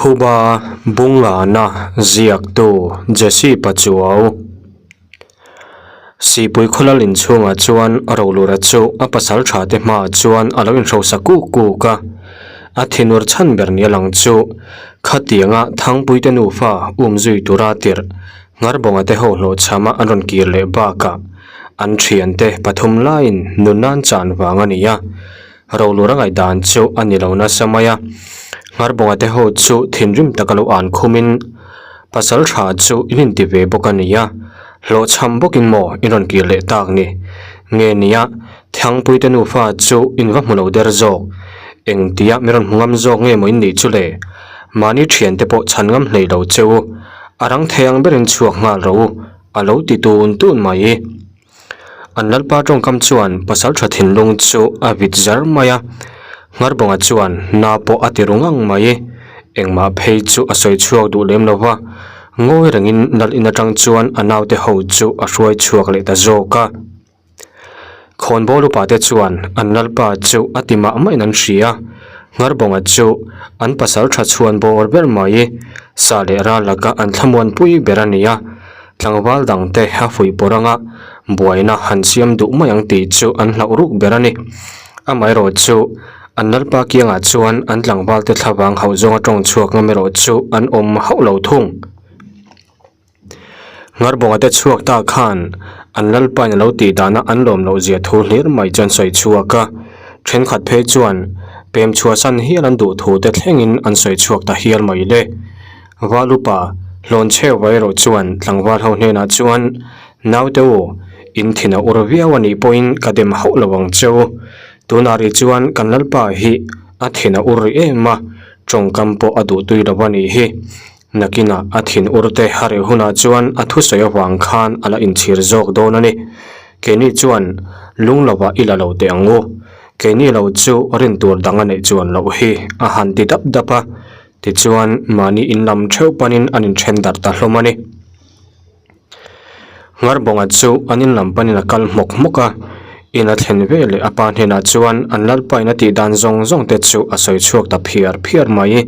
Phuba Bungana ziaktu Jesse Pachuau. Sipui khawlal inchhungah chuan Rolura chu a pasal tha te hmaah chuan a lo inhrosa kuk kuk a. A thinur chhan ber nia lang chu khatianga Thangpuite nufa umzui tura tirh Ngharbawnga te ho hlawhchhama an rawn kir leh bakah an thiante pathum laiin nunna an chan vang a ni a. Rolura ngaihdan chu a ni lo nasa mai a, Ngharbawnga te ho chu thinrim taka lo an khumin pasal tha chu in inti ve bawk a ni a, hlawhchham bawkin maw in rawn kir leh tak ni? Nge nia, Thangpuite nufa chu in va hmu lo der zawk, engtia mi rawn hmu ngam zawk nge maw in nih chu le? Mahni thiante pawh chhan ngam hlei lo che u, a rang thei ang berin chhuak nghal rawh u, a lo ti tun tun mai. An lalpa tawngkam chuan pasaltha thinlung chu a vit zar mai a, Ngharbawnga chuan na pawh a ti ru ngang mai. Engmah phei chu a sawi chhuak duh lem lo va, ngawi rengin lal in atang chuan a naute ho chu a hruai chhuak leh ta zawk a. Khawnbawl upa te chuan an lalpa chu a ti mah mah in an hria, Ngharbawnga chu an pasaltha chhuan bawr ber mai, sa leh ral laka an thlamuanpui ber a ni a. Tlangval dangte a fuih pawr anga buaina han siam duh mai ang tih chu an hlauh ruk ber a ni. Amaherawh chu an lalpa kiangah chuan an tlangvalte thlavang hauh zawnga tawng chhuak ngam erawh chu an awm hauh lo thung. Ngharbawnga te chhuak ta khan an lalpain a lo tih dana an lawm loh zia thu hlir mai chu an sawi chhuak a, thenkhat phei chuan pem chhuahsan hial an duh thu te thlengin an sawi chhuak ta hial mai le. Valupa, hlawn chheu vai erawh chuan tlangval ho hnenah chuan, Naute u, in thin a ur viau a nih pawhin ka dem hauh lo ang che u. Tunah rih chuan kan Lalpa hi a thin a ur rih em a, tawngkam pawh a duh tui lo a nih hi. Nakinah a thin ur te a reh hunah chuan a thusawi avang khan a la inchhir zawk dawn a ni. Keini chuan lung lovah i la lo teh ang u. Keini lo chu rin tur dang a neih chuan loh hi a han ti dap dap a. Tichuan, mahni in lam theuh panin an inthen darh ta hlawm a ni. Ngharbawnga chu an in lam panin a kal hmawk hmawk a, in a thlen ve leh a pa hnenah chuan an lalpain a tih dan zawng zawng te chu a sawi chhuak ta phiar phiar mai.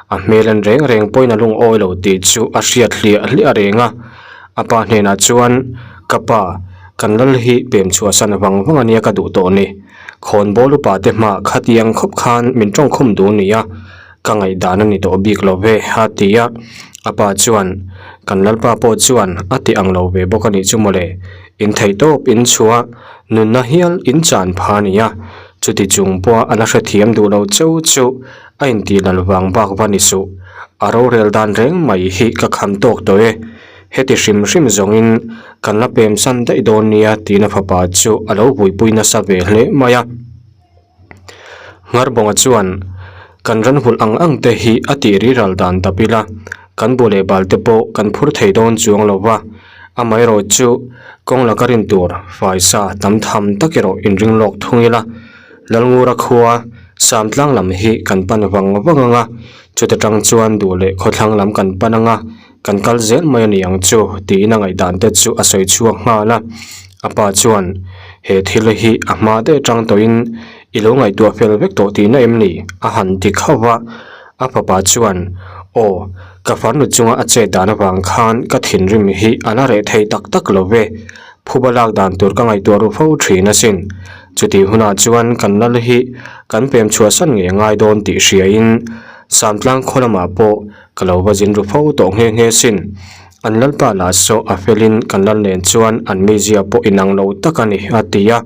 A hmel en reng reng pawhin a lungawi lo tih chu a hriat hliah hliah reng a. A pa hnenah chuan, Ka pa, kan lal hi pem chhuahsan vang vang a nia ka duh tawh ni. Khawnbawl upa te hma khatiang khawp khan min tawngkhum duh nia, ka ngaihdan a ni tawh bik lo ve a ti a. A pa chuan, Kan lalpa pawh chuan a ti ang lo ve bawk a nih chu mawle, in theih tawp in chhuah, nunna hial in chan pha a nia, chuti chung pawha a la hrethiam duh lo cheu chu a intih lal vang bak va ni suh, a rorel dan reng mai hi ka kham tawk tawh e. Heti hrim hrim zawngin kan la pemsan daih dawn nia tiin a fapa chu a lo buaipui nasa ve hle mai a. Ngharbawnga chuan kan ran hulh ang ang te hi a tih ri ral dan dap ila, kan bu leh bal te pawh kan phur thei dawn chuang lo va, amaherawh chu kawng laka rin tur faisa tam tham tak erawh inring lawk thung ila, Lalngura khua Samtlang lam hi kan pan vang vang ang a, chuta tang chuan duh leh khawthlang lam kan pan ang a, Kan kal zel mai a ni ang chu tiin a ngaihdan te chu a sawi chhuak nghal a. A pa chuan, He thil hi a hma daih atang tawhin i lo ngaihtuah fel vek tawh tihna em ni? a han ti khauh va. A fapa chuan, Aw, ka farnu chunga a chet dan avang khan ka thinrim hi a la reh thei tak tak lo ve. Phuba lak dan tur ka ngaihtuah ru fo thin asin. Chutih hunah chuan kan lal hi kan pem chhuahsan ngei a ngai dawn tih hriain Samtlang khaw lamah pawh Ka lo va zin ru fo tawh nghe nghe sin. An lalpa lah saw a felin kan lal nen chuan an mizia pawh inang lo tak a ni, a ti a.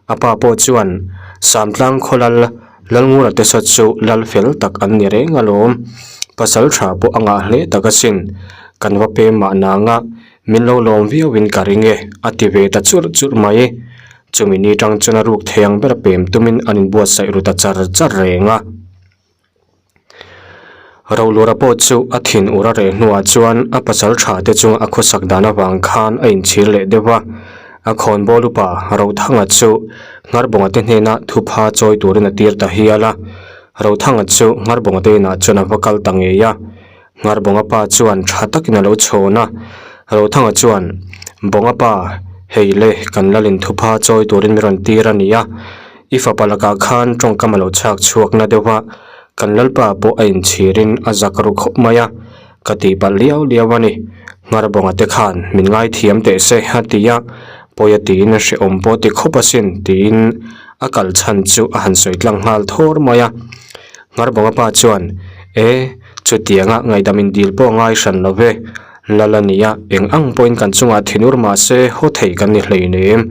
A pa pawh chuan, Samtlang khaw lal, Lalngura te saw chu lal fel tak an ni reng alawm. Pasal tha pawh a ngah hle tak asin. Kan va pem mahna anga min lo lawm viauin ka ring e, a ti ve ta churh churh mai. Chumi ni tang chuan a ruk thei ang ber pem tumin an inbuatsaih ru ta char char reng a. Rolura pawh chu a thin ur a reh hnuah chuan a pasal tha te chunga a khawsak dan avang khan a inchhir leh deuh a. A khawnbawl upa Rothanga chu Ngharbawnga te hnena thupha chawi turin a tir ta hial a. Rothanga chu Ngharbawnga te inah chuan a va kal ta ngei a. Ngharbawnga pa chuan tha takin a lo chhawn a. Rothanga chuan, Bawnga pa, hei le, kan lalin thupha chawi turin mi rawn tir a ni a. I fapa lakah khan tawngkam a lo chhak chhuak na deuh a. Kan Lalpa pawh a inchhirin a zak ru khawp mai a, ka tihpalh liau liau a ni. Ngharbawnga te khan min ngaithiam teh se a ti a, pawi a tiin hrehawm pawh ti khawp asin tiin a kal chhan chu a han sawi tlang nghal thawr mai a. Ngharbawnga pa chuan, E, chutianga ngaihdam indil pawh ngai hran lo ve, Lal a nia, eng ang pawhin kan chungah thinur mah se haw thei kan ni hleinem.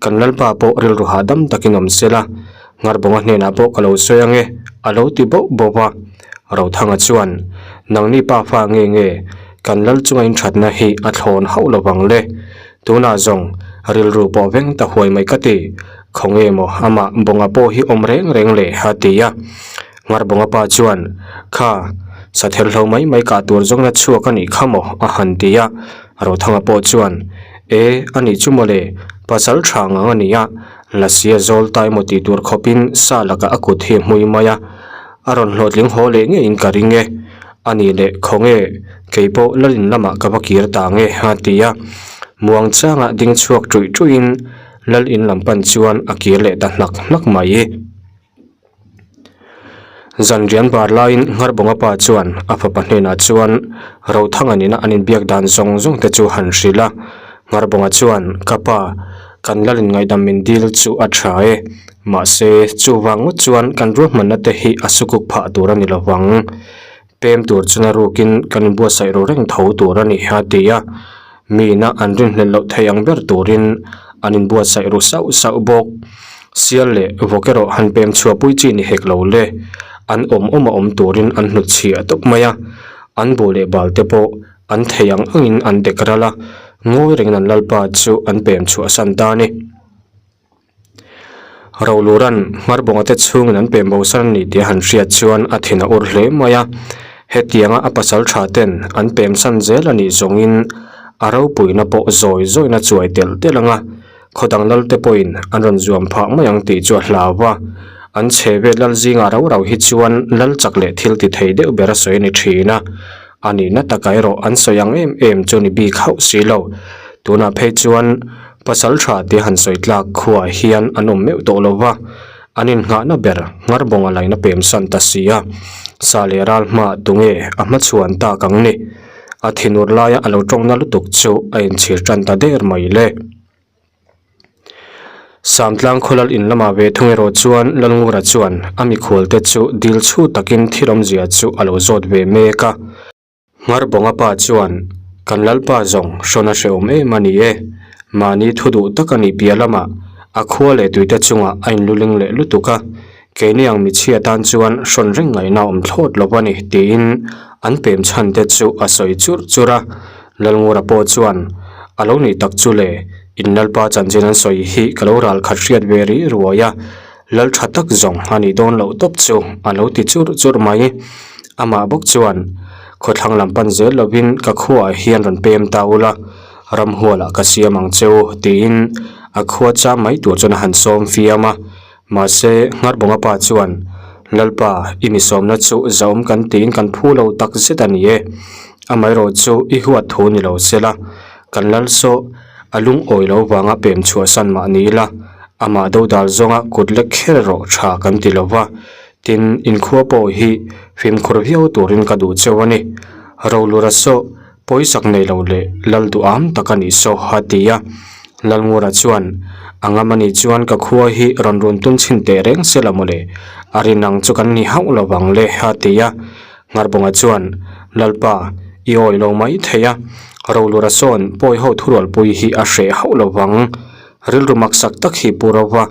Kan Lalpa pawh rilru hahdam takin awm se la, Ngharbawnga hnenah pawh ka lo sawi ange, a lo ti bauh bauh a. Rothanga chuan, Nangni pa fa nge nge, kan lal chunga inthatna hi a thlawn hauh lo vang le. Tunah zawng, rilru pawh veng ta huai mai ka ti. Khawnge maw amah Bawnga pawh hi awm reng reng le, a ti a. Ngharbawnga pa chuan, Kha, satherhlo mai mai kah tur zawngna chhuak a nih kha maw? a han ti a. Rothanga pawh chuan, E, a nih chu maw le, pasal tha ngang a ni a, Lasi a zawl ta emaw tih tur khawpin sa lakah a kut hi a hmui mai a, a rawn hlawhtling haw leh ngeiin ka ring e. A nih leh khawnge, kei pawh Lalin lamah ka va kir ta nge a ti a. Muang changah ding chhuak ṭuih ṭuihin Lalin lam pan chuan a kir leh ta hnak hnak mai. Zan rian bar laiin Ngharbawnga pa chuan a fapa hnenah chuan Rothanga nena an inbiak dan zawng zawng te chu han hrilh a. Ngharbawnga chuan, Ka pa, kan Lalin ngaihdam min dil chu a tha e. Mahse, chuvang ngawt chuan kan ruahmanna te hi a sukuk phah tur a ni lo vang. Pem tur chuna rukin kan inbuatsaih ru reng tho tur a ni, a ti a. Mina an rinhlelh loh thei ang ber turin an inbuatsaih ru sauh sauh bawk. Sial leh vawk erawh han pem chhuahpui chi ni hek lo le. An awm awm a awm turin an hnutchhiah tawp mai a. An buh leh bal te pawh an thei ang angin an dek ral a, ngawi rengin an lalpa chu an pem chhuahsan ta a ni. Rolura'n Hmarbawnga te chhungin an pem bo san a ni tih a han hriat chuan a thin a ur hle mai a. Hetianga a pasal tha ten an pem san zel a nih zawngin a ropuina pawh zawi zawina chuai telh telh ang a, khaw dang lal te pawhin an rawn zuam phah mai ang tih chu a hlau va. An chhe vel lal zingah rau rau hi chuan lal chak leh thil ti thei deuh ber a sawi a ni thin a. A nihna takah erawh an sawi ang em em chu ni bik hauh si lo. Tunah phei chuan pasal tha tia han sawi tlak khuaah hian an awm meuh tawh lo va, an innghahna ber Ngharbawnga laina pem san ta si a, sa leh ral hmaah tunge a hmachhuan tak ang ni? A thinur laia a lo tawngna lutuk chu a inchhir tan ta der mai le. Samtlang khawlal in lamah ve thung erawh chuan Lalngura chuan a mikhualte chu dil chhu takin thil awmzia chu a lo zawt ve mek a. Ngharbawnga pa chuan, Kan Lalpa zawng hrawn a hrehawm em a ni e. Mahni thu duh tak a nih piah lamah a khua leh tuite chungah a inluling leh lutuk a, keini ang michhia tan chuan hrawn reng ngaihna awm thlawt lo a ni tiin an pem chhan te chu a sawi churh churh a. Lalngura pawh chuan, A lo nih tak chu le, in Lalpa chanchin an sawi hi ka lo ral khat hriat ve rih ruai a, Lal tha tak zawng a nih dawn loh tawp chu a lo ti churh churh mai. Amah bawk chuan, Khawthlang lam pan zel lovin ka khuaah hian rawn pem ta ula, ramhualah ka siam ang che u, tiin a khua cham mai tur chuan a han sawm fiam a. Mahse, Ngharbawnga pa chuan, Lalpa, i mi sawmna chu zahawm kan tiin kan phu lo tak zet a ni e. Amaherawh chu i huat thu ni lo se la, kan lal saw a lungawi lo vanga pem chhuahsan mah ni ila, amah dodal zawnga kut lek kher erawh tha kan ti lo va, tin, inkhua pawh hi fimkhur viau turin ka duh cheu a ni. Rolura saw pawisak nei lo leh lal duham tak a nih saw a ti a. Lalngura chuan, A ngam a nih chuan ka khua hi rawn run tum chhin teh reng se la mawle, a rin ang chu kan ni hauh lo vang le a ti a. Ngharbawnga chuan, Lalpa, i awi lo mai thei a, Rolura sawn pawi ho thurualpui hi a hreh hauh lo vang. Rilru maksak tak hi pu ro va,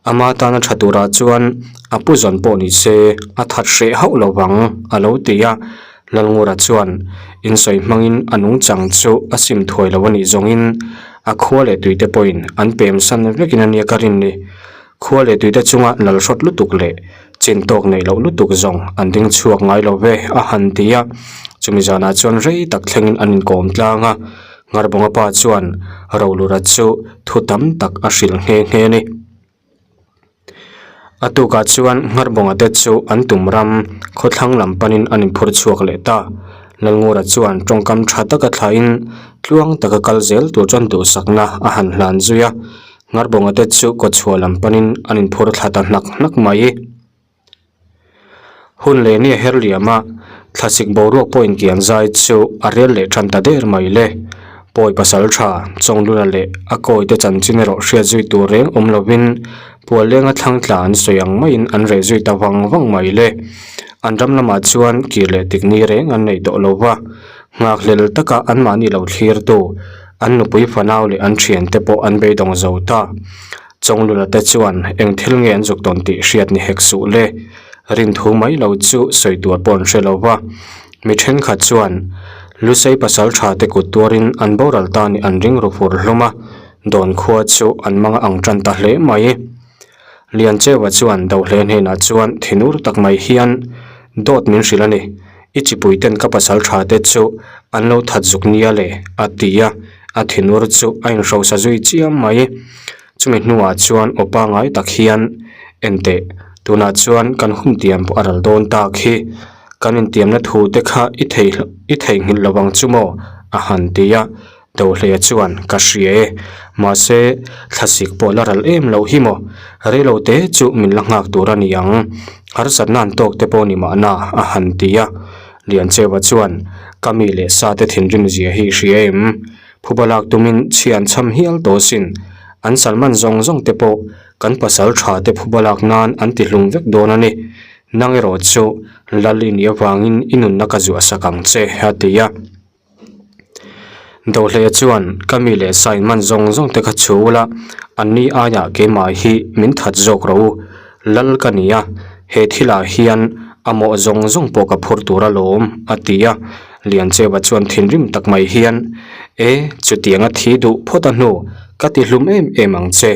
ama tana tha turah chuan a pu zawn pawh ni se a that hreh hauh lo vang, a lo ti a. Lalngura chuan, Insawi hmangin a nungchang chu a sim thuai lo a nih zawngin a khua leh tuite pawhin an pem san vekin a nia ka rin ni. Khua leh tuite chunga lal hrawt lutuk leh chin tawk neih loh lutuk zawng an ding chhuak ngai lo ve, a han ti a. Chumi zanah chuan rei tak thlengin an inkawm tlang a, Ngharbawnga pa chuan Rolura chu thu tam tak a hrilh nghe nghe a ni. A tukah chuan Ngharbawnga te chu an tum ram khawthlang lam panin an inphur chhuak leh ta. Lalngura chuan tawngkam tha taka thlahin tluang taka kal zel tur chuan duhsakna a han hlan zui a. Ngharbawnga te chu kawchhuah lam panin an inphur thla ta hnak hnak mai. Hun leh ni a her liam a, thlasik boruak pawh inkian zai chu a rel leh tan ta der mai le. Pawi pasal tha, Chawnglula leh a kawite chanchin erawh hriat zui tur reng awm lovin Puallenga thlang tla an sawi ang maiin an reh zui ta vang vang mai le. An ram lamah chuan kir leh tik ni reng an nei tawh lo va, nghakhlel taka anmahni lo thlirtu, an nupui fanau leh an thiante pawh an beidawng zo ta. Chawnglula te chuan eng thil nge an zuk tawn tih hriat ni hek suh le. Rinthu mai lo chu sawi tur pawh an hre lo va. Mi thenkhat chuan Lusei pasal tha te kut tuarin an boral ta nih an ring ru fur hlawm a, dawn khua chu an mang ang tan ta hle mai. Liancheua chuan Dohle hnenah chuan thinur tak mai hian dawt min hrilh a ni, I chipui ten ka pasal tha te chu an lo that zuk nia le a ti a, a thinur chu a inhrosa zui chiam mai. Chumi hnuah chuan aw pangai tak hian Enteh, tunah chuan kan hun tiam pawh a ral dawn tak hi. Kan intiamna thu te kha i thei i theihnghilh lo ang chu maw? a han ti a. Dohleia chuan Ka hria e, mahse thlasik pawh la ral em loh hi maw? Reilo te chu min la nghak tur a ni ang. Harsatna an tawk te pawh ni mahna a han ti a. Liancheua chuan Ka mi leh sa te thinrim zia hi i hria em? Phuba lak tumin chhia an chham hial tawh asin. An salman zawng zawng te pawh kan pasal tha te phuba lak nan an ti hlum vek dawn a ni. Nang erawh chu Lal i nih avangin i nunna ka zuah sak ang che, a ti a. Dohleia chuan ka mi leh sa inman zawng zawng te kha chhu ula, anni aiah keimah hi min that zawk rawh u. Lal ka ni a, he thilah hian a mawh zawng zawng pawh ka phur tur alawm, a ti a. Liancheva chuan thinrim tak mai hian, E, chutianga thi duh phawt a hnu, ka ti hlum em em ang che.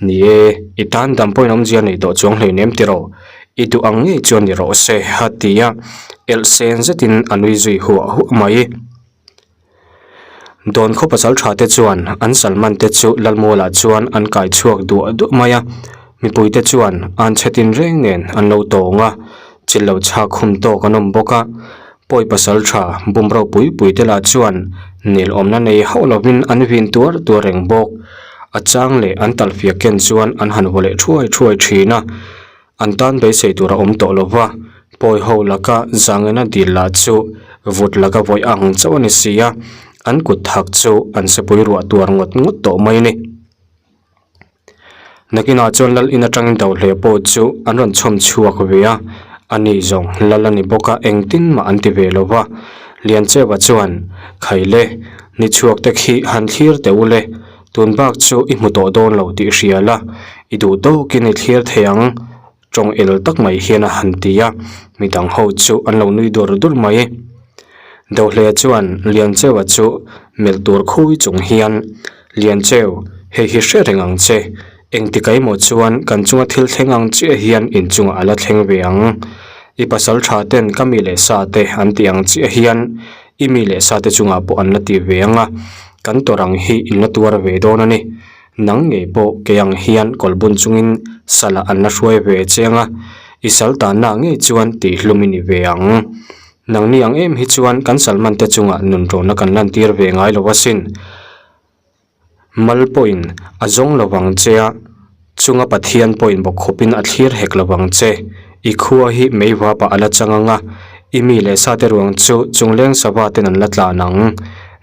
Ni e, i tan dam pawhin awmzia nei tawh chuang hleinem tiraw? I duh ang ngei chuan ni rawh se, a ti a, elh sen zetin a nui zui huah huah mai. Dawn khaw pasal tha te chuan an salman te chu Lalmualah chuan an kai chhuak duah duah mai a, mipui te chuan an chhe tin reng nen an lo tawng a, chil lo chhak khum tawk an awm bawk a, pawi pasal tha bum ropui pui te lah chuan nel awmna nei hauh lovin an vin tuar tuar reng bawk, a chang leh an talhfiak ken chuan an han vaw leh thuai thuai thin a. An tan beisei tur a awm tawh lo va, pawi ho laka zangena dil lah chu vut laka vawih ang chauh a ni si a, an kut thak chu an sepui ruah tuar ngawt ngawt tawh mai a ni. Nakinah chuan lal in atangin dohle pawh chu an rawn chhawm chhuak ve a, a ni zawng lal a ni bawk a, engtin mah an ti ve lo va. Liancheva chuan, Khaile, ni chhuak te khi han thlir teh u le, Tun bak chu i hmu tawh dawn lo tih hria la, i duh tawkin i thlir thei ang, tawng el tak mai hian a han ti a, midang ho chu an lo nui dur dur mai. Dohlea chuan Liancheua chu melh tur khui chung hian, Liancheu, hei hi hre reng ang che, engtik emaw chuan kan chunga thil thleng ang chiah hian inchungah a la thleng ve ang. I pasal tha ten ka mi leh sa te an tih ang chiah hian I mi leh sa te chungah pawh an la ti ve ang a, kan tawrh ang hi in la tuar ve dawn a ni. Nang ngei pawh kei ang hian kawlbun chungin salah an la hruai ve che ang a, i sal tanna ngei chuan tihhlum i ni ve ang. Nangni ang em hi chuan kan salman te chungah nunrawnna kan lantir ve ngai lo asin. Mal pawhin a zawng lo vang che a, chunga Pathian pawhin bawkkhawpin a thlir hek lo vang che. I khua hi mei vapah a la chang ang a, i mi leh sate ruang chu chungleng sava ten an la tlan ang.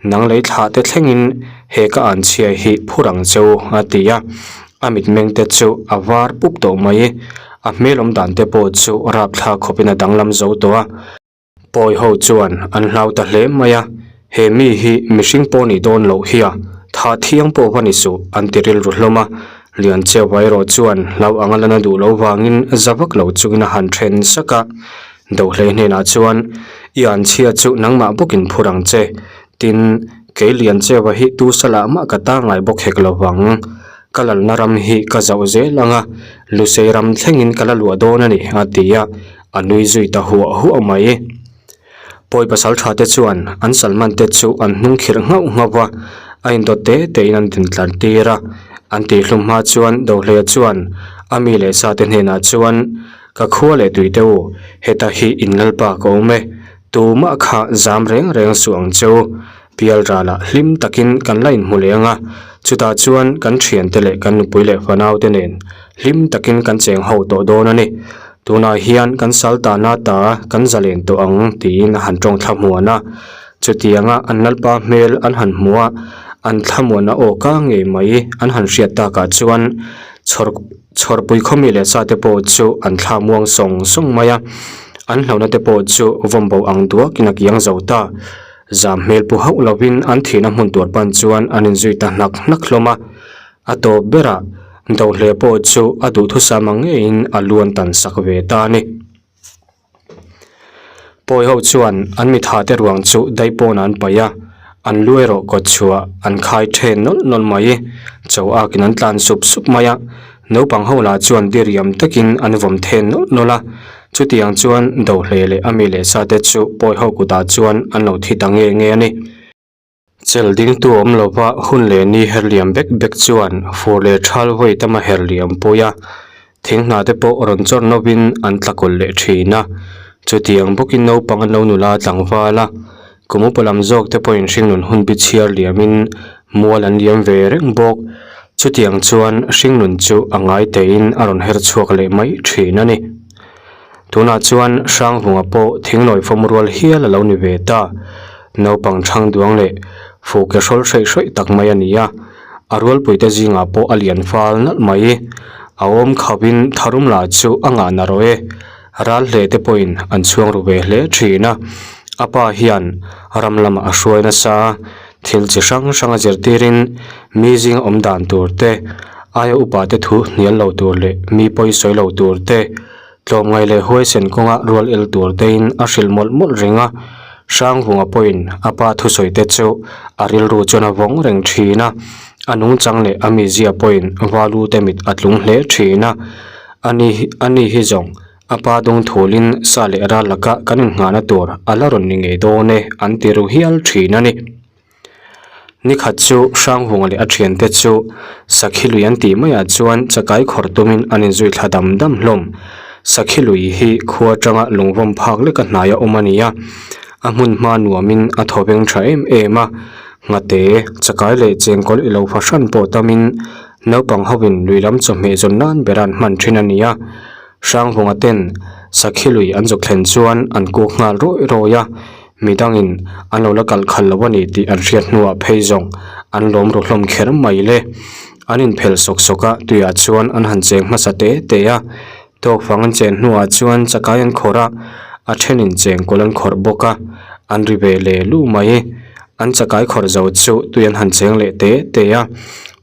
Nang lei thlah te thlengin he ka an chhia hi phur ang che u, a ti a. A mitmeng te chu a var pup tawh mai. A hmel awm dan te pawh chu rapthlak khawpin a danglam zo tawh a. Pawi ho chuan an hlau ta hle mai a, he mi hi mihring pawh nih dawn loh hi a, tha thiang pawh va ni suh an ti rilru hlawm a. Liancheuva erawh chuan hlau anga lana duh lo vangin za vak lo chungin a han then sak a. Dohlei hnenah chuan, I anchhia chu nangmah bawkin phur ang che, tin, kei Liancheuva hi tu salah mah ka ta ngai bawk hek lo vang. Ka lalna ram hi ka zauh zel ang a, Lusei ram thlengin ka la luah dawn a ni, a ti a, a nui zui ta huah huah mai. Pawi pasal tha te chuan an salman te chu an hnung khirh nghauh nghauh va, a indawt te tein an din tlar tir a. An tihhlum hma chuan Dohleia chuan a mi leh sa te hnenah chuan, Ka khua leh tui te u, heta hi in lalpa ka awm e, tumah kha zam reng reng suh ang che u. Pial ralah hlim takin kan la inhmu leh ang a, chutah chuan kan thiante leh kan nupui leh fanaute nen hlim takin kan cheng ho tawh dawn a ni. Tunah hian kan sal tahna ta kan zalen tawh ang tiin a han tawng thlamuan a. Chutianga an lalpa hmel an han hmu a, an thlamuanna aw ka ngei mai an han hriat takah chuan chhawr chhawrpui khawmi leh sa te pawh chu an thla muang sawng sawng mai a. An hlauhna te pawh chu vawmbo ang duakin a kiang zo ta. Zam hmel pu hauh lovin an thihna hmun tur pan chuan an inzui ta hnak hnak hlawm a. A tawp berah Dohle pawh chu a duhthusam ang ngeiin a luan tan sak ve ta a ni. Pawi ho chuan an mitha te ruang chu daipawn an paih a, an lu erawh kawt chhuah an khai then nawlh nawlh mai. Cho akin an tlan sup sup mai a, naupang ho lah chuan diriam takin an vawm then nawlh nawlh a. Chutiang chuan Dohle leh a mi leh sa te chu pawi ho kutah chuan an lo thi ta nge nge a ni. Chelh dingtu awm lova hun leh ni her liam bek bek chuan fur leh thal vawi tam a her liam pui a, thing hna te pawh rawn chawrh novin an tla kawlh leh thin a. Chutiang bawkin naupang an lo nula tlangval a, kum upa lam zawk te pawhin hringnun hun bi chhiar liamin mual an liam ve reng bawk. Chutiang chuan hringnun chu a ngai teiin a rawn her chhuak leh mai thin a ni. Tunah chuan Hrangvunga pawh thinglawi fawm rual hial a lo ni ve ta. Naupang chhang duang leh fu ke hrawl hreih hreih tak mai a ni a, a rualpuite zingah pawh a lian fal nalh mai. A awm khauhin tharum lah chu a ngah na rawh e. Ral hle te pawhin an chhuang ru ve hle thin a. A pa hian ram lamah a hruai nasa a, thil chi hrang hrang a zirtirin mi zinga awm dan tur te, aia upa te thu hnial lo tur leh mi pawi sawi lo tur te, Tlawmngai leh huaisen kawnga rual el tur tein a hrilh mawlh mawlh reng a, Hrangvunga pawhin a pa thusawi te chu a rilru chuan a vawng reng thin a, a nungchang leh a mizia pawhin valu te mit a tlung hle thin a, ani ani hi zawng a pa dung thulin sa leh ral laka kan innghahna tur a la rawn ni ngei dawn e an ti ru hial thin a ni. Nikhat chu Hrangvunga leh a thiante chu Sakhi lui an tih maiah chuan chakai khawrh tumin an inzui thla dam dam hlawm. Sakhi lui hi khua atanga lungvawm phak leka hnaia awm a ni a, a hmun hma nuamin a thaw veng tha em em a, nghate, chakai leh chengkawl i lo fahran pawh tamin naupang hovin lui lam chawhmeh zawn nan bera an hman thin a ni a. Hrangvunga ten Sakhi lui an zuk thlen chuan an kuk nghal rawih rawih a. Midangin an lo la kalh khalh lo a ni tih an hriat hnuah phei zawng an lawm ru hlawm kher mai le. An inphelh sawk sawk a, tuiah chuan an han cheng hmasa te te a. Tawk fang an chen hnuah chuan chakai an khawrh a, a thenin chengkawl an khawrh bawk a, an ri ve le lu mai. An chakai khawrh zo chu tui an han cheng leh te te a,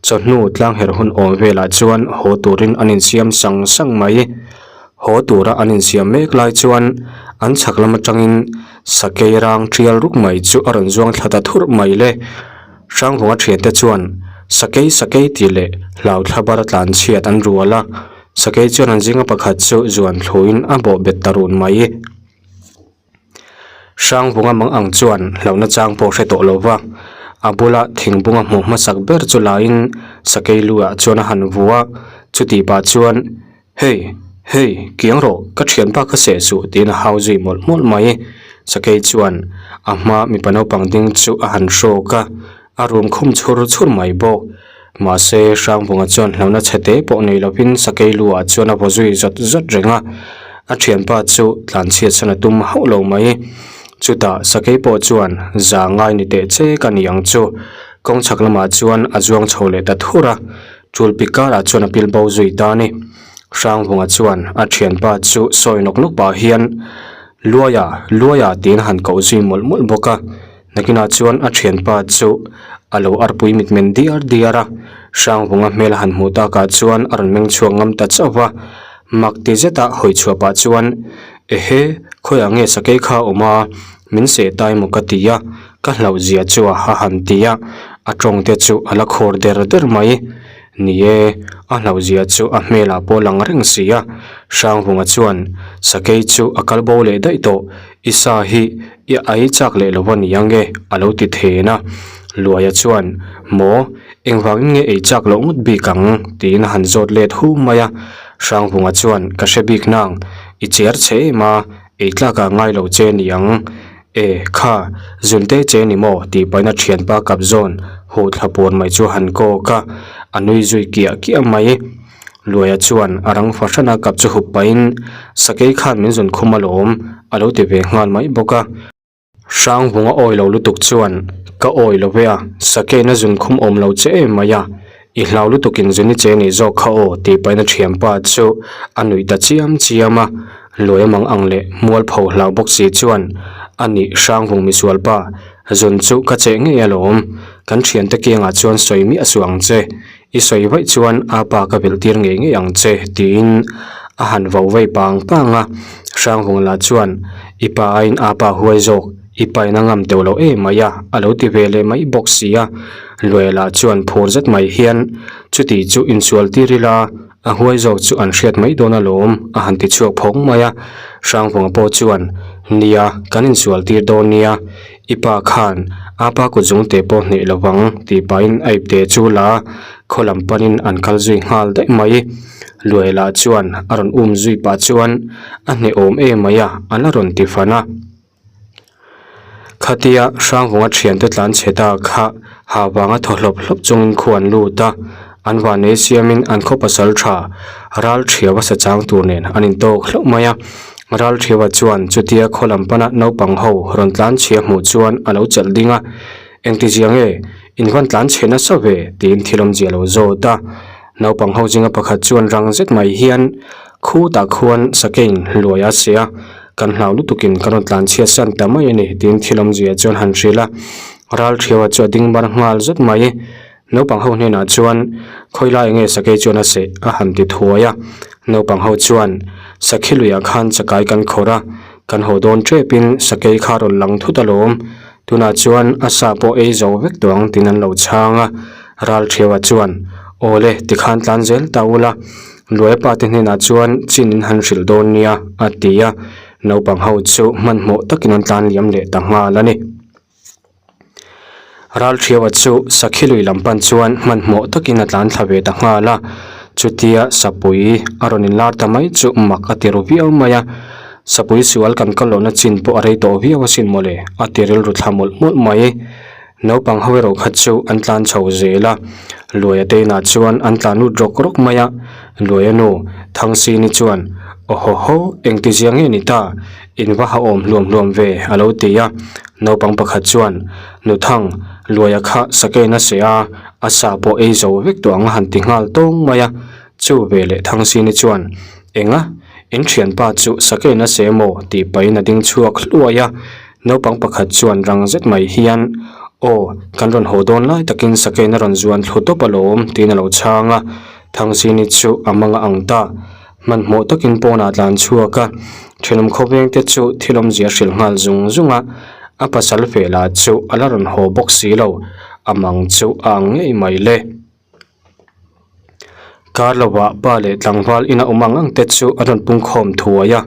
chawhnu tlangher hun awm velah chuan haw turin an insiam sang sang mai. Haw tura an insiam mek lai chuan an chhak lam atangin sakei rang tial ruk mai chu a rawn zuang thla ta thurh mai le. Hrangvunga thiante chuan sakei sakei tih leh hlau thla bar tlan chhiat an rual a, sakei chuan an zinga pakhat chu zuan thluin a bawh bet ta run mai. Hrangvunga mang ang chuan hlauhna chang pawh hre tawh lo va, a bula thingbunga hmuh hmasak ber chu laiin sakei luah chuan a han vu a, chutih pah chuan, Hei, hei, kiang rawh, ka thianpa ka seh suh tiin a hau zui mawlh mawlh mai. Sakei chuan a hma mipa naupang ding chu a han hrawk a, a rum khum chhur chhur mai bawk. Mahse, Hrangvunga chuan hlauhna chhe te pawh nei lovin sakei luah chuan a vaw zui zawt zawt reng a, a thianpa chu tlanchhiat san a tum hauh lo mai. Chutah sakei pawh chuan za ngai ni teh che ka ni ang chu. Kawng chhak lamah chuan a zuang chho leh ta thur a, Chulpi karah chuan a pil bo zui ta a ni. Hrangvunga chuan a thianpa chu sawi nawk nawk pah hian Luaia, Luaia tiin a han koh zui mawlh mawlh bawk a. Nakinah chuan a thianpa chu a lo arpui mitmen diar diar a, Hrangvunga hmel a han hmuh takah chuan a rawn meng chhuak ngam ta chauh va. Mak ti zeta hawi chhuah pah chuan, Ehe, khawiah nge sakei kha a awm a? Min seh ta emaw ka ti a, ka hlauh zia chu a han ti a, a tawng te chu a la khawr der der mai. Ni e, a hlauh zia chu a hmelah pawh lang reng si a, Hrangvunga chuan sakei chu a kal bo leh daih tawh, i sa hi i ai chak leh lo a ni ang e a lo ti then a. Luaia chuan, Maw, engvangin nge ei chak loh ngawt bik ang? tiin a han zawt let hu mai a. Hrangvunga chuan, Ka hre bik nang, i cher che em a, ei tlakah ngai lo che ni ang. E, kha, zunte che ni maw? tih paina thianpa kap zawn huh thla puan mai chu a han kawk a, a nui zui kiah kiah mai. Luaia chuan a rang fahran a kap chu hup pahin, Sakei khan min zun khum alawm, a lo ti ve nghal mai bawk a. Hrangvunga awi lo lutuk chuan, Ka awi lo ve a, Sakeiin a zun khum awm lo che em mai a, i hlau lutukin zun i che nih zawk kha aw, tih pahin a thianpa chu a nuih ta chiam chiam a. Luaia mang ang leh mualpho hlau bawk si chuan, A nih Hrangvung misualpa, zun chu ka cheh ngei alawm, kan thiante kiangah chuan sawi miah suh ang che, I sawi vaih chuan a pa ka belh tir ngei ngei ang che, tiin a han vo vei pang pang a. Hrangvung lah chuan, I pa aiin a pa huai zawk, i pa in a ngam teuh lo em mai a, a lo ti ve leh mai bawk si a. Luaia lah chuan phur zet mai hian, Chuti chu insual tir ila, a huai zawk chu an hriat mai dawn alawm, a han ti chhuak phawng mai a. Hrangvunga pawh chuan, Nia, kan insual tir dawn nia, I pa khan a pa kut zung te pawh hneih lo vang tih pahin a ipte chu la khaw lam panin an kal zui nghal daih mai. Luai lah chuan a rawn um zui pah chuan a hneh awm em mai a, a la rawn ti fan a. Khatia Hrangvunga thiante tlan chhe ta kha ha vanga thaw hlawp hlawp chungin khu an lut a, an vanei siamin an khaw pasal tha ral thiau a sa chang tur nen an intawk hlauh mai a. Ralṭhiaua chuan chutia khaw lam pana naupang ho rawn tlan chhia hmuh chuan a lo chelh ding a, Engti zia nge? In van tlan chhe nasa ve? tiin thil awmzia lo zawt a. Naupang ho zinga pakhat chuan rang zet mai hian, Khutah khuan sakein luai a che a, kan hlau lutukin kan rawn tlan chhia san ta mai a ni, tiin thil awmzia chuan han hrilh a. Ralṭhiaua chu a ding bar nghal zet mai. Naupang ho hnenah chuan, Khawi lai enge sakei chuan a seh? a han ti thuai a. Naupang ho chuan, Sakhi luiah khan chakai kan khawrh a, kan haw dawn tepin sakei kha rawn lang thut alawm. Tunah chuan a sa pawh ei zo vek tawh ang tiin an lo chhang a. Ralṭhiaua chuan, Aw le, tikhan tlan zel ta ula, Luaia pa te hnenah chuan chin in han hrilh dawn nia, a ti a. Naupang ho chu hmanhmawh takin an tlan liam leh ta nghal a ni. Ralṭhiaua chu sakhi lui lam pan chuan hmanhmawh takin a tlan thla ve ta nghal a, chutia sapui a rawn inlar ta mai chu mak a ti ru viau mai a, sapui sual kan kal lohna chin pawh a rei tawh viau asin mawle a ti rilru thla mawlh mawlh mai. Naupang ho erawh kha chu an tlan chho zel a, Luaia te inah chuan an tlan lut rawk rawk mai a, Luaia nu Thangsini chuan Aw haw haw engtizia nge ni ta? In va ha awm hluam hluam ve, a lo ti a. Naupang pakhat chuan, Nuthang, Luaia kha sakein a seh a, a sa pawh ei zo vek tawh ang a han ti nghal tawng mai a. Chu ve leh Thangsini chuan, Enga? In thianpa chu sakein a seh maw? tih pahin a ding chhuak hluai a. Naupang pakhat chuan rang zet mai hian, Aw, kan rawn haw dawn lai takin sakein a rawn zuan thlu tawp alawm, tiin a lo chhang a. Thangsini chu a mang a ang ta. Hmanhmawh takin pawnah tlan chhuak a, thenawm khawveng te chu thil awmzia hrilh nghal zung zung a, a pasal feh lah chu a la rawn haw bawk si lo, a mang chu a ang ngei mai le. Kar lovah pa leh tlangval ina awm ang ang te chu an rawn pungkhawm thuai a,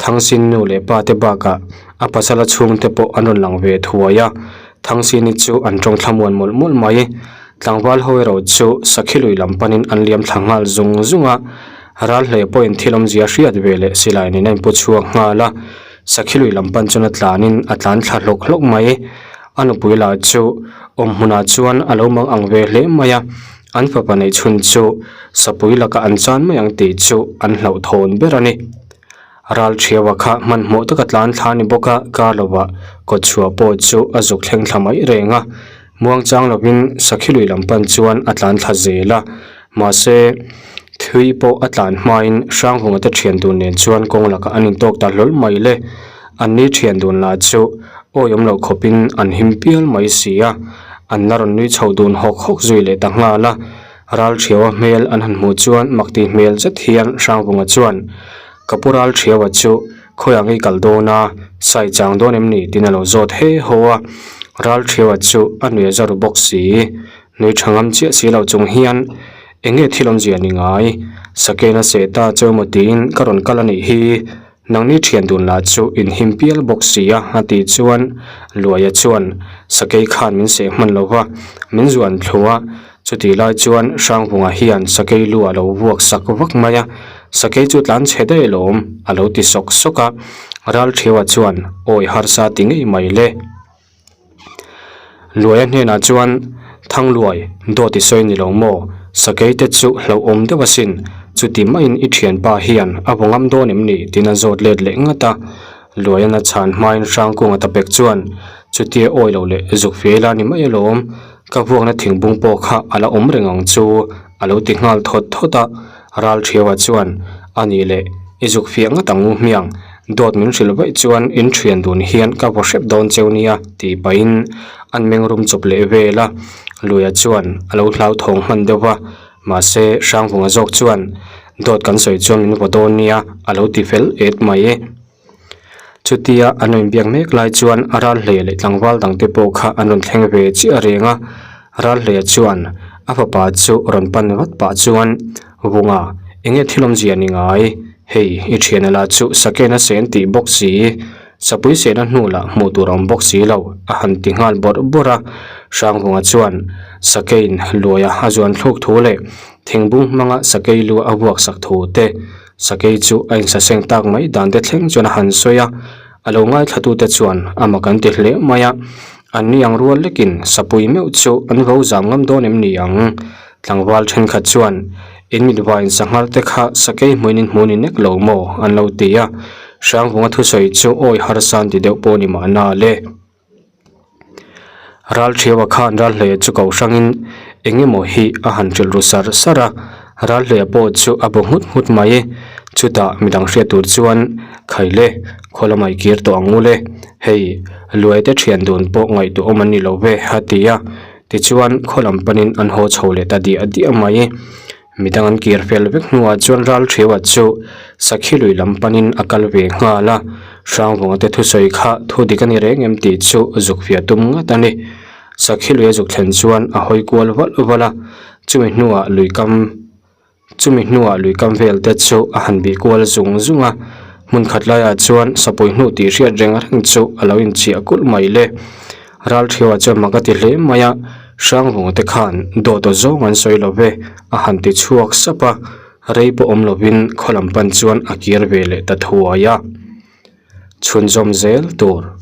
Thangsin nu leh pa te bakah a pasala chhungte pawh an rawn lang ve thuai a, Thangsini chu an tawng thlamuan mawlh mawlh mai. Tlangval ho erawh chu sakhi lui lam panin an liam thla nghal zung zung a, ral hle pawhin thil awmzia hriat ve leh silai nen a inpu chhuak nghal a, sakhi lui lam pan chuan a tlanin a tlan thla hlawk hlawk mai. A nupui lah chu awm hmunah chuan a lo mang ang ve hle mai a, an fapa neih chhun chu sapui lakah an chan mai ang tih chu an hlauhthawn ber a ni. Ral thiaua kha hmanhmawh taka tlan thla a ni bawk a, kar lovah kawtchhuah pawh chu a zuk thleng thla mai reng a. Muangchang lovin sakhi lui lam pan chuan a tlan thla zel a, mahse thui pawh a tlan hmain Hrangvunga te thian dun nen chuan kawng lakah an intawk ta hlawl mai le. Anni thian dun lah chu awi awm loh khawpin an him pial mai si a, an la rawn nui chho dun hawk hawk zui leh ta nghal a. Ralṭhiaua hmel an han hmuh chuan makti hmel zet hian Hrangvunga chuan, Ka pu Ralṭhiaua chu khawiah ngei kal dawn a, sai chang dawn em ni? tiin a lo zawt he haw a. Ralṭhiaua chu a nuih a za ru bawk si. Nui ṭha ngam chiah si lo chung hian, Eng nge thil awmzia ni ngai? Sakein a seh ta cheu maw tiin ka rawn kal a nih hi. Nangni thian dun lah chu in him pial bawk si a, a tih chuan Luaia chuan, Sakei khan min seh hman lo va, min zuan thlu a, chutih lai chuan Hrangvunga hian sakei lu a lo vuak sak vak mai a, sakei chu tlan chhe daih alawm, a lo ti sawk sawk a. Ralṭhiaua chuan, Awi harsa ti ngei mai le. Luaia hnenah chuan, Thangluai, dawt i sawi ni lo maw? Sakei te chu hlauhawm deuh asin. Chuti maiin i thianpa hian a vaw ngam dawn em ni? tiin a zawt let leh ngat a. Luaian a chhan hmain Hrangkunga ta pek chuan, Chutia awi lo leh zuk fiai la ni mai alawm, ka vuakna thingbung pawh kha a la awm reng ang chu, a lo ti nghal thawt thawt a. Ralṭhiaua chuan, A nih leh, i zuk fiah ngat ang u hmiang, dawt min hrilh vaih chuan in ṭhian dun hian ka vaw hrep dawn cheu nia, tih pahin an mengrum chawp leh vel a. Luia chuan a lo hlauthawng hman deuh va, mahse Hrangvunga zawk chuan, Dawt kan sawi chuan min vaw dawn nia, a lo ti fel et mai. Chutia an rawn biak mek lai chuan a ral hle leh tlangval dangte pawh kha an rawn thleng ve chiah reng a, ral hle chuan a fapa chu rawn pan vat pah chuan, Vunga, enge thil awmzia ni ngai? Hei, i thiana lah chu sakena sen tih bawk si, sapui sehna hnu lah hmuh tur a awm bawk si lo, a han ti nghal bawrh bawrh a. Hrangvunga chuan sakein luaia a zuan thluk thu leh thingbung hmanga sakei lu a vuak sak thu te, Sakei chu a insaseng tak mai dan te thleng chuan a han sawi a, a lo ngaithlatute chuan a mak an ti hle mai a, an ni ang rual lekin sapui meuh chu an vo zam ngam dawn em ni ang? Tlangval thenkhat chuan, In mitvain sanghal te kha sakei hmuin in hmu ni nek lo maw? an lo ti a, Hrangvunga thusawi chu awi harsa an ti deuh pawh ni mahna le. Ralṭhiaua khan Ralhleia chu ko hrangin eng emaw hi a han hrilh ru sar sar a, Ralhleia pawh chu a bu nghut nghut mai. Chutah midang hriat tur chuan, Khaile, khaw lamah i kir tawh ang u le, hei Luaite ṭhian dun pawh ngaihtuah awm an ni lo ve, a ti a. Tichuan, khaw lam panin an haw chho leh ta diah diah mai. Midang an kir fel vek hnuah chuan Ralṭhiaua chu Sakhi lui lam panin a kal ve nghal a, Hrangvunga te thusawi kha thu dik a ni reng em tih chu zuk fiah tum ngat a ni. Sakhi lui a zuk thlen chuan a hawi kual valh valh a, chumi hnuah lui kam chumi hnuah lui kam vel te chu a han bih kual zung zung a, hmun khat laiah chuan sapui hnuh tih hriat reng reng chu a lo inchiah kulh mai le. Ralṭhiaua chuan mak a ti hle mai a, Hrangvunga te khan dawt aw zawng an sawi lo ve, a han ti chhuak sap a, rei pawh awm lovin khaw lam pan chuan a kir ve leh ta thuai a. Chhunzawm zel tur.